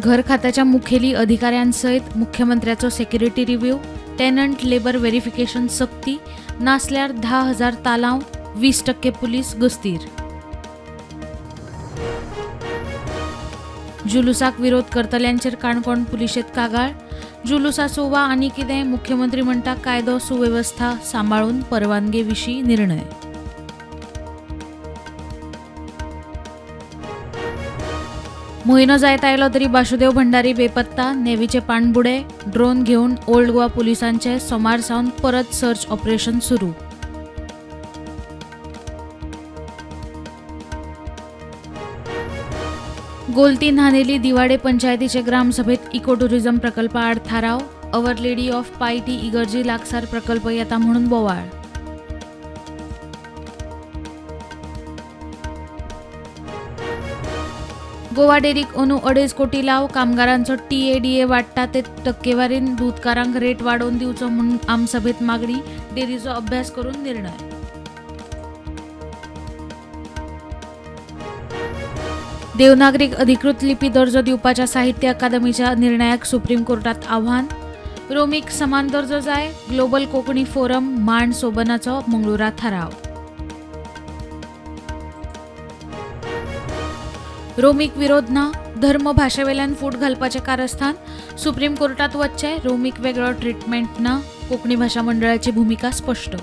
घर खात्याच्या मुखेली अधिकाऱ्यांसयत मुख्यमंत्र्याचो security review, tenant labour verification सक्ती, नासल्यार 10,000 तालांव, 20% पुलीस गस्तीर. जुलूसाक विरोध करतल्यांचेर काणकोण पुलिशेंत कागाळ. जुलूस आसूं वा आनी कितें, मुख्यमंत्री म्हणटा कायदो सुवेवस्था सांबाळून परवानगे विशीं निर्णय. म्हयनो जायत आयलो तरी बाशुदेव भंडारी बेपत्ता. नेव्हीचे पाणबुडे, ड्रोन घेवन ओल्ड गोवा पुलिसांचे सोमार सावन परत सर्च ऑपरेशन सुरू. गोलती न्हानेली दिवाडे पंचायतीचे ग्रामसभेत इको टुरिझम प्रकल्पा आड थाराव. अवर लेडी ऑफ पायटी इगर्जी लागसार प्रकल्प येता म्हणून बोवाळ. गोवा डेरीक अंदू 2.5 कोटी लाव. कामगारांचो टीए डीए वाडटा ते टक्केवारीन दूदकारांक रेट वाडोवन दिवचो म्हूण आमसभेत मागणी. डेरीचो अभ्यास करून निर्णय. देवनागरीक अधिकृत लिपी दर्जो दिवपाच्या साहित्य अकादमीच्या निर्णयाक सुप्रीम कोर्टात आव्हान. रोमीक समान दर्जो जाय. ग्लोबल कोंकणी फोरम मांड सोबनाचो मंगळुरा थाराव. रोमीक विरोध ना, धर्म भाशेवेल्यान फूट घालपाचें कारस्थान. सुप्रीम कोर्टात वच्चें, रोमीक वेगळो ट्रिटमेंट ना. कोंकणी भाशा मंडळाची भुमिका स्पश्ट.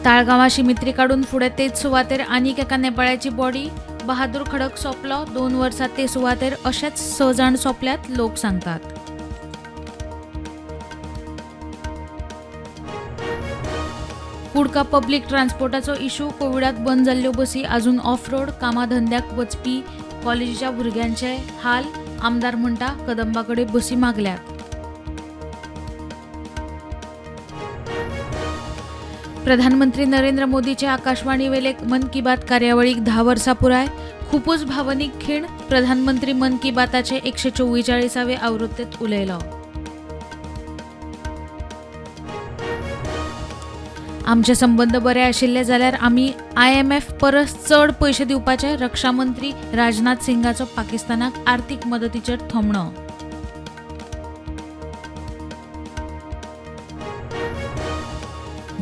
ताळगांवां शिमित्री काडून फुडें तेच सुवातेर आनीक एका नेपाळ्याची बॉडी. बहादूर खडक सोंपलो. 2 वर्सां ते सुवातेर अशेच 6 जाण सोंपल्यात, लोक सांगतात. कुडका पब्लीक ट्रान्सपोर्टाचो इशू. कोविडात बंद जाल्ल्यो बसी अजून ऑफ रोड. कामा धंद्याक वचपी कॉलेजीच्या भुरग्यांचे हाल. आमदार म्हणटा कदंबा कडेन बसी मागल्यात. प्रधानमंत्री नरेंद्र मोदीचे आकाशवाणीवेले मन की बात कार्यावळीक 10 वर्सां पुराय. खुपूच भावनीक खीण. प्रधानमंत्री मन की बाताचे 144वे आवृत्तीत उलयलो. आमचे संबंद बरे आशिल्ले जाल्यार आमी IMF परस चड पयशे दिवपाचे. रक्षा मंत्री राजनाथ सिंगाचो पाकिस्तानाक आर्थिक मदतीचेर थोमणो.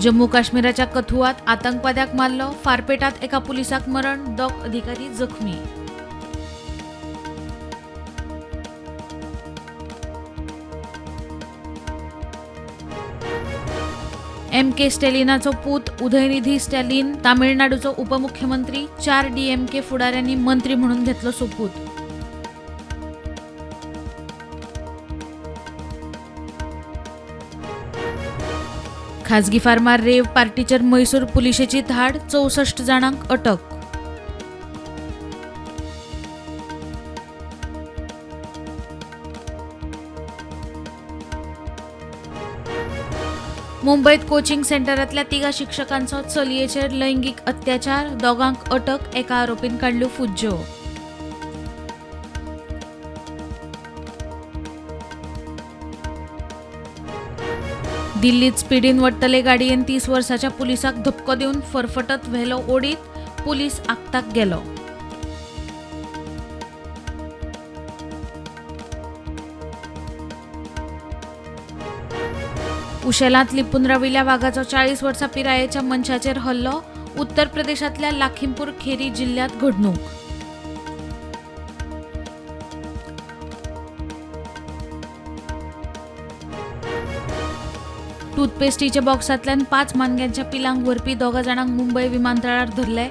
जम्मू काश्मीराच्या कथुआत आतंकवाद्याक मारलो. फारपेटात एका पुलिसाक मरण, 2 अधिकारी जखमी. एम के स्टॅलिनाचो पूत उदयनिधी स्टॅलिन तामिळनाडूचो उपमुख्यमंत्री. 4 DMK फुडाऱ्यांनी मंत्री म्हणून घेतलो सोपूत. खाजगी फार्मार रेव पार्टीचेर मैसूर पुलिशेची धाड. 64 जाणांक अटक. मुंबयत कोचिंग सेंटरांतल्या 3 शिक्षकांचो चलयेचेर लैंगीक अत्याचार. 2 अटक, एका आरोपीन काडल्यो फुज्ज्यो. दिल्लीत स्पिडीन वडटले गाडयेन 30 वर्साच्या पुलिसाक धपको दिवन फरफटत व्हेलो ओडीत. पुलीस आक्ताक गेलो. उशेलांत लिपून राविल्ल्या वागाचो 40 वर्सां पिरायेच्या मनशाचेर हल्लो. उत्तर प्रदेशांतल्या लखीमपूर खेरी जिल्ल्यांत घडणूक. टूथपेस्टीच्या बॉक्सांतल्यान 5 मानग्यांच्या पिलांक व्हरपी 2 जाणांक मुंबय विमानतळार धरले.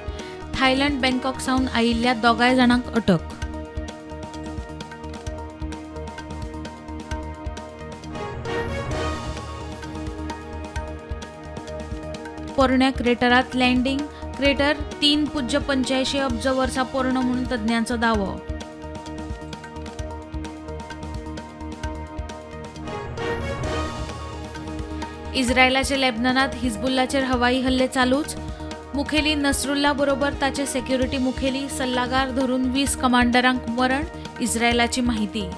थायलंड बँकॉक सावन आयिल्ल्या 2 जाणांक अटक. पोरण्या क्रेटरात लँडिंग. क्रेटर 3.85 अब्ज वर्सां पोरणो म्हणून तज्ञांचो दावो. इस्रायलाचे लेबननात हिजबुल्लाचेर हवाई हल्ले चालूच. मुखेली नसरुल्ला बरोबर ताचे सेक्युरिटी मुखेली सल्लागार धरून 20 कमांडरांक मरण. इस्रायलाची माहिती.